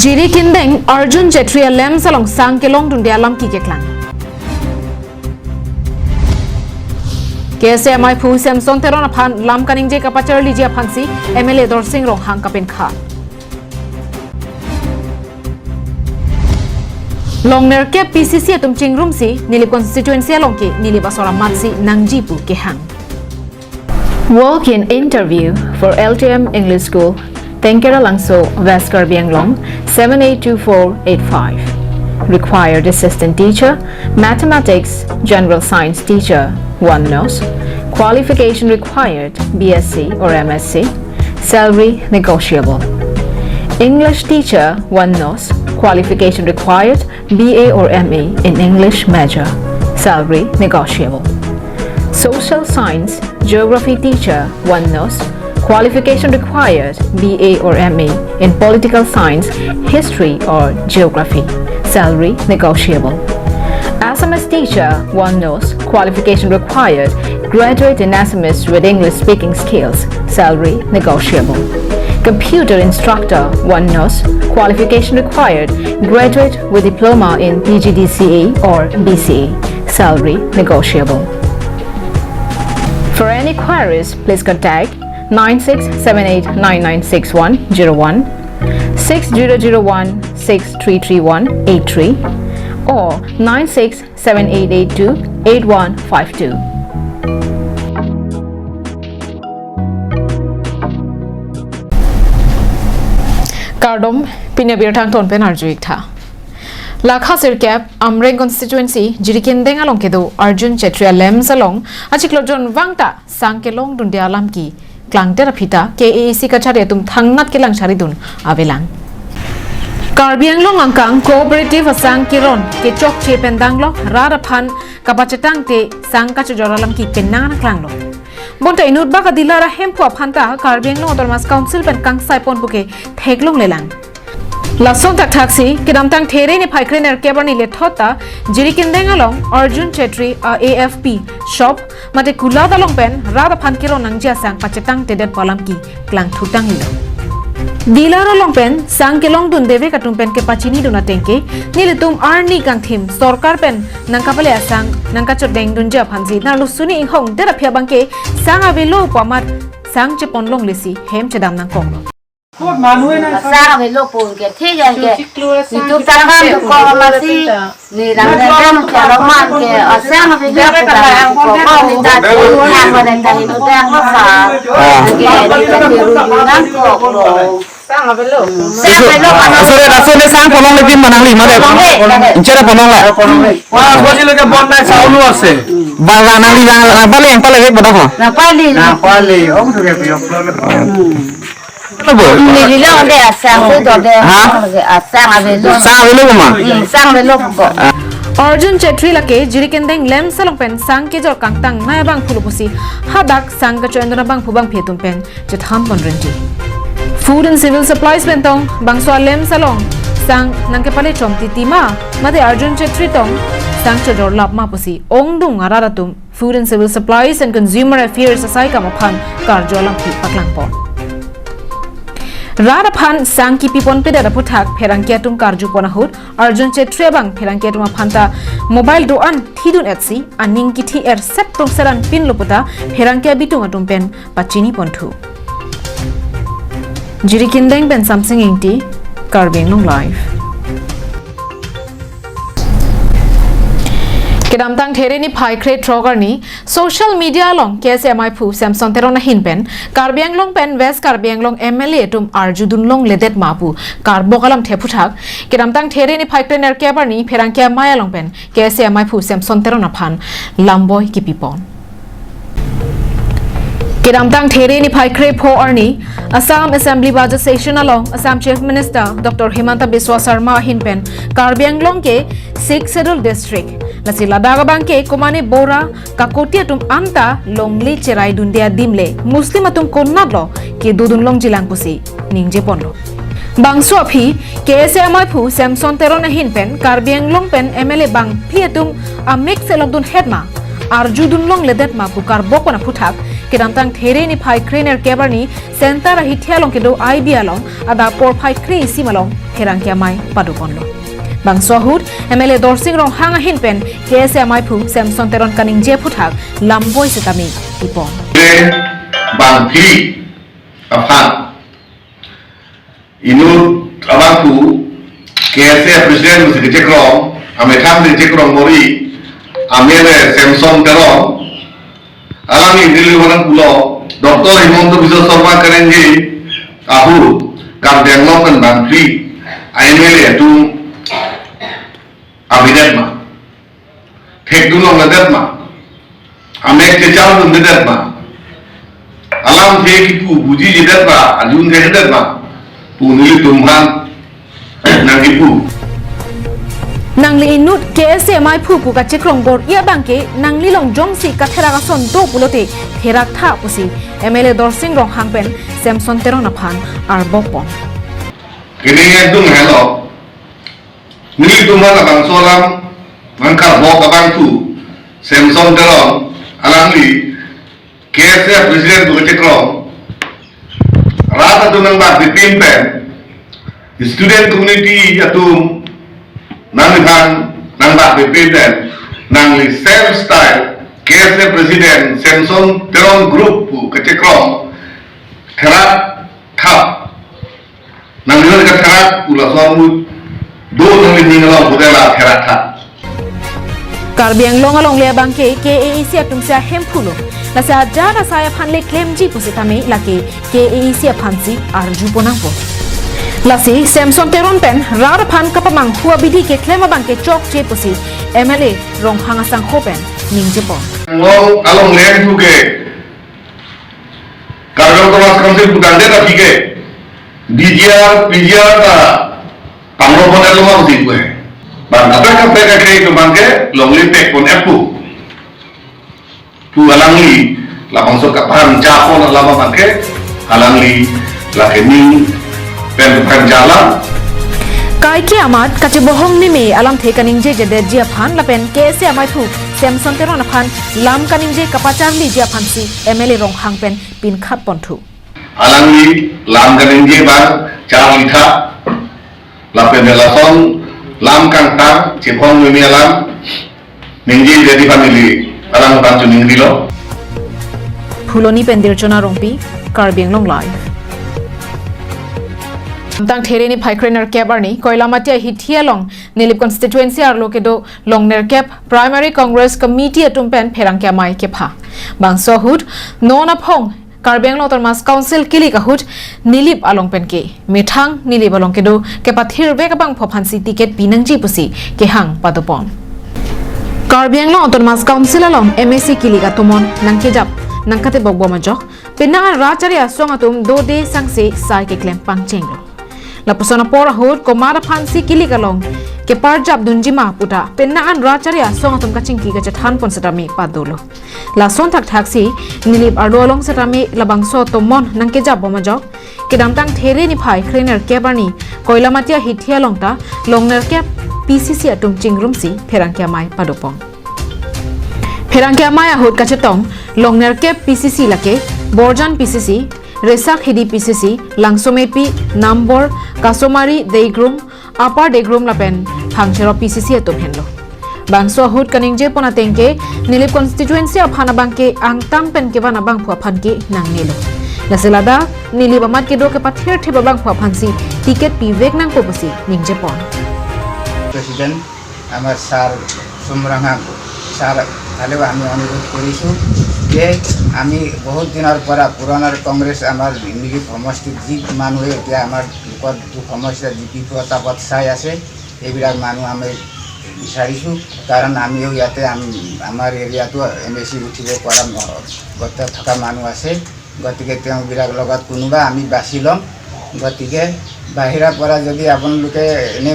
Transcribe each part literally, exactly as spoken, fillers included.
Jirikindeng Arjun Chetri a-LAMPS along sang kelongdunde alam kekeklang. K S A M I aphu Samson Teron aphan lam kaningje kapacharliji aphansi M L A Dorsing Ronghang kapenkha. Longnerkep P C C atum chingrumsi Nilip constituency along ke Nilip asor amatsi nangji pu kehang. Walk-in interview for L T M English School, Tengkera Langso, West Karbi Anglong, seven eight two four eight five. Required assistant teacher, mathematics, general science teacher, one nurse. Qualification required, B S C or M S C. Salary negotiable. English teacher, one nurse. Qualification required, B A or M A in English major. Salary negotiable. Social science, geography teacher, one nurse. Qualification required, B A or M A in political science, history or geography. Salary negotiable. Assamese teacher, one nurse. Qualification required, graduate in Assamese with English speaking skills. Salary negotiable. Computer instructor, one nurse. Qualification required, graduate with diploma in P G D C A or B C A. Salary negotiable. For any queries, please contact nine six seven eight nine nine six one zero one, six zero zero one six three three one eight three or nine six seven eight eight two eight one five two. Kardom, pini abirta angton pen arju-ik tha. Lakha sirkep Amreng constituency Jirikindeng along kedo Arjun Chetri a-LAMPS along achiklo jonvang ta sang kelongdunde alam keklangdet aphi ta K A A C kachari atum thangnat kelang charidun avelang. Karbi Anglong angkang cooperative asang keron kechokche pen danglok rat aphan kapachetangte sang kachojor alam ke penang klanglo. Bonta inut bak adilar ahemphu aphan ta Karbi Anglong Autonomous Council pen kangsai pon puke theklonglelang. Lason thakthaksi kedamtang There niphai krenerkep arni lethot ta Jirikindeng along Arjun Chetri a-A F P shop mate kulat along pen rat aphan keron nangji asang pachetangtedet pu alam keklangthu tanglo. Dealer along pen sang kelongdundevek atum pen kepachinidun ateng ke nelitum arni kangthim sorkar pen nangkapale asang nangkachodengdunji aphansi nanglusuni inghongdet aphi abangke sang avelo pu amat sang cheponlonglesi hem chedam nangkoklo. Sang avelo pu ke thik ke. Itum tangkam tu kok masi. Ni lang dendam ke roman ke asang avelo pu tangkam kok kok ni ta yang pada tahin udah masa. Ah. Ke ni ke rugi nangkoklo. Sang avelo. Sang avelo. Asore raso le sang ponlongle pin ma nangli ma de. Ponlongle. Inchere ponlongle. Wah, gua sih lagi bonai saulu ase. Bang nangli bang nangpale nangpale ke bodak ho. Nangpale. Nangpale. Om sudah biok. Neli lang de asang tu do de. Ha? Asang avelo. Sang avelo ma? Hmm, sang avelo kok. Arjun Chetri lake Jirikindeng LAMPS along pen sang kejor kangtangnei abangphulo pusi hadak sang kacho-endun abangphu bangphi atum pen chethan pon rinti. Food and Civil Supplies pen tong bangso LAMPS along sang nangkepale chom titi ma mate Arjun Chetri tong sang chojor lap ma pusi ongdung arat atum Food and Civil Supplies and Consumer Affairs asaikam aphan karju alam phi paklangpon. Rat aphan sang kipi ponpedet aputhak pherangke atum karju pon ahut Arjun Chetri abang pherangke atum aphan ta mobile do-an thidun etsi aning kithi erset tong seran pinlo puta pherangke abitung atum pen pachini ponthu. Jirikindeng pen Samsing Ingti, Karbi Anglong Live. Kedamtang There niphai krethrok arni social media along K S A M I aphu Samson Teron ahin pen Karbi Anglong pen West Karbi Anglong M L A atum arjudunlongledet ma pu karbok alamthe aputhak kedamtang There niphai krenerkep arni pherangke amei along pen K S A M I aphu Samson Teron aphan lamboi kipipon. Kedamtang There niphai krepho arni Assam Assembly Budget Session along Assam Chief Minister Doctor Himanta Biswa Sarma ahin pen Karbi Anglong ke Sixth Schedule District. Lasi ladak abangke komane Bora, Kakoti atum anta longle cheraidunde adim le Muslim atum konatlo kedodunlongjilang pusi ningje ponlo. Bangso aphi K S A M I aphu Samson Teron ahin pen Karbi Anglong pen M L A bangphli atum amek selokdunhet ma arjudunlongledet ma pu karbok pon aputhak Kedamtang There niphai krenerkep arni Center ahithi along kedo I B along adap porphai kre-isi malom pherangke amei padoponlo. Bangso ahut M L A Dorsing Ronghang ahin pen K S A amaiphu Samson Teron kaningje aphuthak lamboi setame pipon. Bangphli aphan inut abangphu K S A president si kechekrong, amethang si kechekrong bor-i, amele Samson Teron, alangli neli manang pulo, Doctor Himanta Biswa Sarma kaningje ahut, Karbi Anglong pen bangphli M L A atum avedet ma, thekdun longledet ma, amek chechardundedet ma, alamthe kipu bujijedet ma, arjunthedet ma pu nelitum aphan nangkipu. Nangli inut K S A amaiphu pu kachekrong bor-i abangke nangli along jongsi katherak ason do pulote therak tha pusi M L A Dorsing Ronghang pen Samson Teron aphan arbokpon. Kini ekdom helo. Nelitum aphan labangso alam nangkarbok abangphu Samson Teron, alangli K S A president pu kechekrong, rat atum nangbak bipin pen, student community atum nangliphan nangbak bipin pen, nangli self style K S A president Samson Teron group pu kechekrong, therak tha. Nangli katherak pu lason mu do nangli ning along hotel a therak tha. Karbi Anglong alongle abangke K A A C atum si ahemphu lo. Lasi ajat asai aphan le klemji pusitame lake K A A C aphan si arjupon nangpo. Lasi Samson Teron pen rat aphan kapamanghu abidi keklem abangke chokche pusi M L A Ronghang asangho pen ningjepon. Anglong alongle hemphu ke Karbi Anglong Autonomous Council putangdet aphi ke D G R, P G R ta panglo pon lo ma pusi pu he. Bang kaprek kaprek ke itu bangke longle pek pon epu. Pu alangli labangso kaphan chapon alam abangke alangli lake ning pen kaphan jalan. Kaike amat kachebohong nime alamthe kaningjejedetji aphan lapen K S A amaiphu Samson Teron aphan lam kaningje kapacharliji aphan si M L A Ronghang pen pinkhatponthu. Alangli lam kaningje abang charli tha. Lapen lason lam kangtang chebohong nime alam ningjejedetji aphan neli alang abang chuning dilo. Phuloni pen Dirchona Rongpi, Karbi Anglong Live. Kedamtang There niphai krenerkep arni Koilamati ahithi along Nilip constituency arlo kedo longnerkep Primary Congress Committee atum pen pherangke amei kepha. Bangso ahut non aphong Karbi Anglong Autonomous Council kilik ahut Nilip along penke methang Nilip along kedo kepathirvek abangphu aphan si ticket pinangji pusi kehang padopon. Karbi Anglong Autonomous Council along M A C kilik atomon nangkejap nangkatebok bom ajok penang an rat chari asong atum dode sangse sai keklem pangchenglo. Lapuson apor ahut komat aphan si kilik along keparjapdunji ma puta penang an rat chari asong atum kachingki kachethanpon setame padolo. Lason thakthak si Nilip arlo along setame labangso atomon nangkejap bom ajok. Kedamtang There niphai krenerkep arni Koilamati ahithi along ta longnerkep P C C atum chingrum si pherangke amei padopon. Pherangke amei ahut kachetong longnerkep P C C lake Borjan P C C, Resak Hidi P C C, Langsomepi, Nambor, Kasomari, Deigrum, Upper Deigrum lapen Phangcherop P C C atum henlo. Bangso ahut kaningjepon atengke Nilip constituency aphan abangke angtan pen kevan abangphu aphan ke nangnelo. Lasi ladak Nilip amat kedo kepathirthip abangphu aphan si ticket pivek nangpo pusi ningjepon. President আমাৰ ছাৰ চুমৰাং হাং ছাৰ ফালেও আমি অনুৰোধ কৰিছোঁ যে আমি বহুত দিনৰ পৰা পুৰণাৰ কংগ্ৰেছ আমাৰ মিলি সমষ্টিত যি মানুহে এতিয়া আমাৰ লোকৰ দুখ সমস্যা যি বিপদ আপদ চাই আছে, এইবিলাক মানুহ আমি বিচাৰিছোঁ। কাৰণ আমিও ইয়াতে আম-, আমাৰ এৰিয়াতো এম এ চি উঠিব পৰা ন-, গোটেই থকা মানুহ আছে। গতিকে তেওঁবিলাক লগত কোনোবা আমি বাছি ল'ম। গতিকে বাহিৰৰ পৰা যদি আপোনালোকে এনে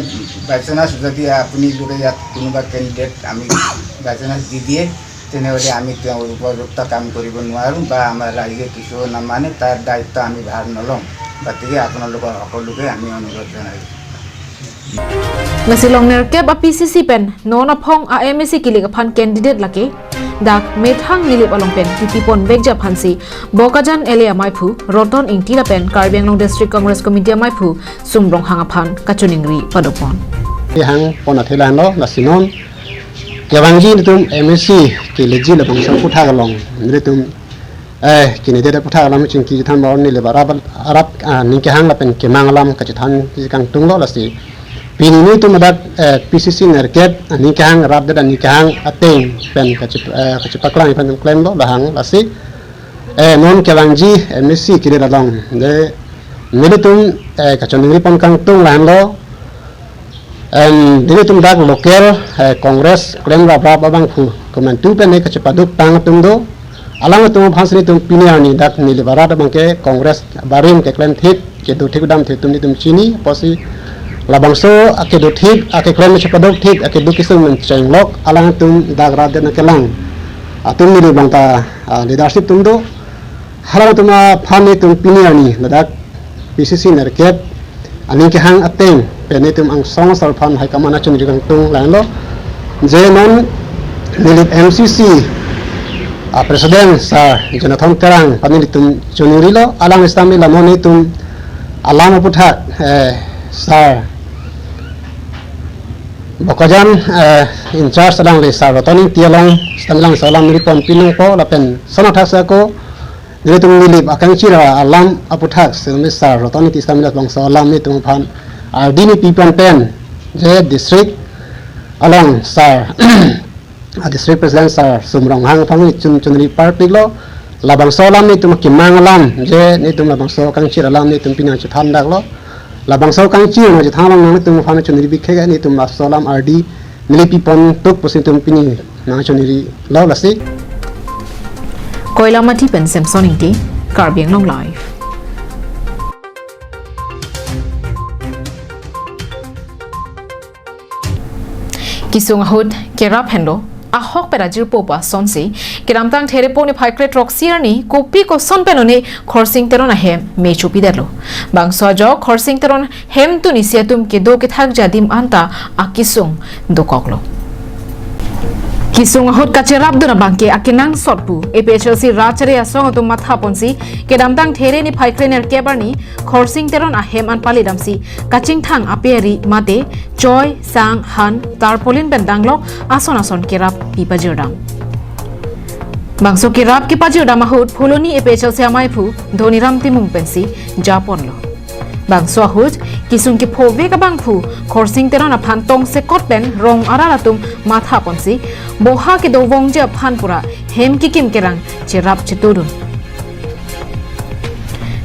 বাই চান্স যদি আপোনালোকে ইয়াত কোনোবা কেণ্ডিডেট আমি বাই চান্স দি দিয়ে, তেনেহ'লে আমি তেওঁৰ উপযুক্ত কাম কৰিব নোৱাৰোঁ বা আমাৰ ৰাইজে কিছু নামানে, তাৰ দায়িত্ব আমি ভাৰ নলওঁ। গতিকে আপোনালোকৰ সকলোকে আমি অনুৰোধ জনাইছোঁ। Lasi longnerkep a P C C pen non aphong a M A C kilik aphan candidate lake dak methang Nilip along pen pipi pon vekji aphansi Bokajan L A amaiphu Roton Ingti lapen Karbi Anglong District Congress Committee amaiphu Sum Ronghang aphan kachiningri padopon. Kehang pon athe lahenlo, lasi non kevangji nelitum M A C keleji labangso aphuthak along nelitum, eh, kini dede aphuthak alam chingki than ba Nilip arat, arat, ah, aning kehang lapen kemang alam kachethan kangtunglo. Lasi pini nelitum ladak, eh, P C C nerkep aning kehang, rat det aning kehang ateng pen kachep-, eh, kachepaklang pen klemlo lahang. Lasi, eh, non kevangji M A C kiri along de nelitum, eh, kachiningri pon kangtung lahenlo. Em, nelitum dak local, eh, Congress klem raprap abangphu komantu pen ne kachepaduk tang atum do. Alangtum aphansi nelitum pini arni dak Nilip arat abangke Congress barim keklem thik, kedo thik dam thik atum nelitum chini, apotsi labangso akedo thik, akeklem chepaduk thik, akedo kesung menchenglok, alangtum dak rat det kelang atum neli bangta, ah, leadership atum do. Halangtum aphan nelitum pini arni ladak P C C nerkep aning kehang ateng pen nelitum angsong asar aphan hai kaman kachiningri kangtung lahenlo. Je non Nilip M C C, ah, President Sir Jonathan Terang aphan nelitum chiningrilo, alangli sitame la non nelitum alam aphuthak, eh, Sir Bokajan, eh, in charge alangli Sir Roton Ingti along sitame labangso alam neli pon pinungpo lapen son athak sako nelitum Nilip akangchir alam aphuthak sitame Sir Roton Ingti sitame labangso alam nelitum aphan ardi neli pi pon pen je district along Sir, ah, District President Sir Sum Ronghang aphan nelitum chiningri parpiklo. Labangso alam nelitum kemang alam, je nelitum labangso akangchir alam nelitum pini nangchethan daklo. Labangso akangchir nangchethan along nelitum aphan chiningri bikhe nelitum labangso alam ardi neli pi pon tuk pusi nelitum pini nangchiningrilo lasi. Koilamati pen Samson Ingti, Karbi Anglong Live. Kesung ahut kerap henlo, ahok pen ajirpo pu asonsi, kedamtang Therepo niphai kre-throksi arni, kopi koson pen one Khorsing Teron ahem me chopidetlo. Bangso ajok Khorsing Teron hemtun isi atum kedo kethakji adim anta akesung dokoklo. Kesung ahut kacherapdun abangke akenangsot pu A P H L C Rachari Asong atum matha ponsi, kedamtang There niphai kre-nerkep arni Khorsing Teron ahem an pali damsi kachingthang ape ari mate choi, sang, han, tarpaulin pen danglok ason ason kerap pi pajirdam. Bangso kerap kepajirdam ahut Phuloni A P H L C amaiphu Dhoniram Timung pensi japonlo. Bangso ahut kesung kephovek abangphu Khorsing Teron aphan tongsekot pen rong arat atum matha ponsi, boha kedo vangji aphan pura hem kekim kerang cherap chetudun.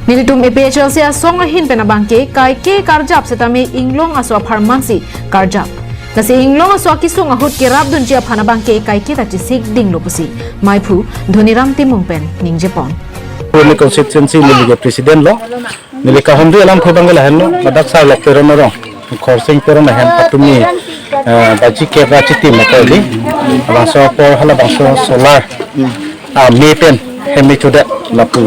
Nelitum A P H L C asong ahin pen abangke kaike karjap setame inglong aso apharmansi karjap. Lasi inglong aso akesung ahut kerapdunji aphan abangke kaike ta chesik dinglo pusi maiphu Dhoniram Timung pen ningjepon. Phuloni constituency neli ke president lo. Neli kahumri alam phu abangke lahenlo, ladak Sir Lok Teron arong, Khorsing Teron ahem patumi, eh, baji kep ra chitim atoli. Labangso apor halabangso solar, ah, me pen hem me chodet lapu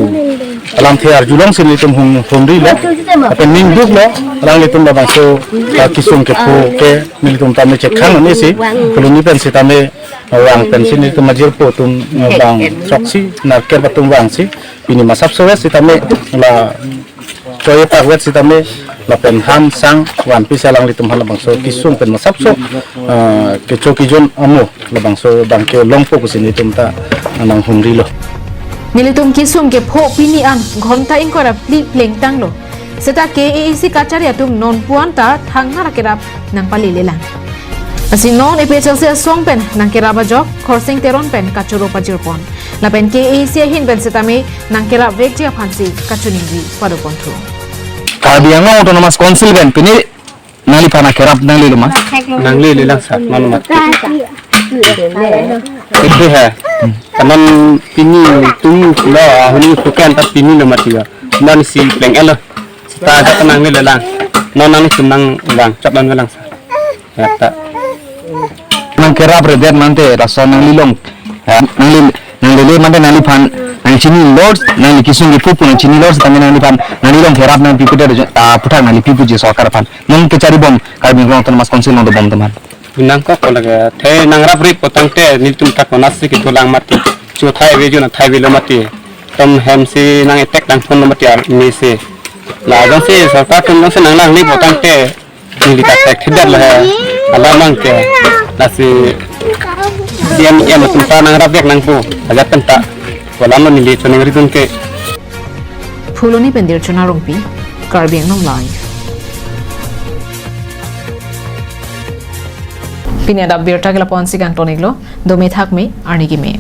alamthe arjulongsi nelitum hum, humrilo. Lapen ningduklo, alanglitum labangso, ah, kesung kepho ke nelitum tame chekhang nisi, Phuloni pen sitame vang pensi nelitum ajirpo atum, eh, bang throksi nerkep atum vangsi pini masapso sitame la choi pakvet sitame lapen han sang vanpi si alanglitum halabangso kesung pen masapso, ah, kecho kejun amo labangso abangke longpo pusi nelitum ta nanghumrilo. Nelitum kesung kepho pini an ghonta ingkoi ra phli plengtanglo. Seta K A A C kachari atum non pu anta thangnar akerap nangpalelelang. Lasi non A P H L C asong pen nangkerap ajok Khorsing Teron pen kachoro pajirpon. Lapen K A A C ahin pen setame nangkerap vekji aphansi kachiningri padoponthu. Karbi Anglong Autonomous Council pen pini nangliphan akerap nanglelo ma? Nanglelelang sir, non mat. Ito ha. Kanan pini tum lo ahuni pukan ta pini lo mati ya. Non si pleng elo. Ta ja ta nanglelelang. Non nangtum nangvang, chot nangvelang sir. Ya ta. Nangkerap redet mante laso nanglilong. Ya, nangli, nanglele mante nangliphan nangchinilo, nangli kesung kepho pu nangchinilo, setame nangliphan nanglilong kerap nangpipudet, ah, aphuthak nangli pipuji sorkar aphan. Non kacharibom Karbi Anglong Autonomous Council along dobom teman. Nangkok ko lake, the nangrap rip potangte nelitum ta konatsi kedo lang mati. Chu thai ave, ju na thai avelo mati. Tom hem si nang-etek nangthon lo mati army si. La jongsi sorkar atum jongsi nanglang ni potangte neli ta thekthedetlo he. Alam abang ke. Lasi C M, M atum ta nangrap vek nangpo. Ajat pen ta. Ko alam lo neli choningridun ke. Phuloni pen Dirchona Rongpi, Karbi Anglong Live. Pini adap birta ke lapu-an si kangton-iklo, dome thakme, arni keme.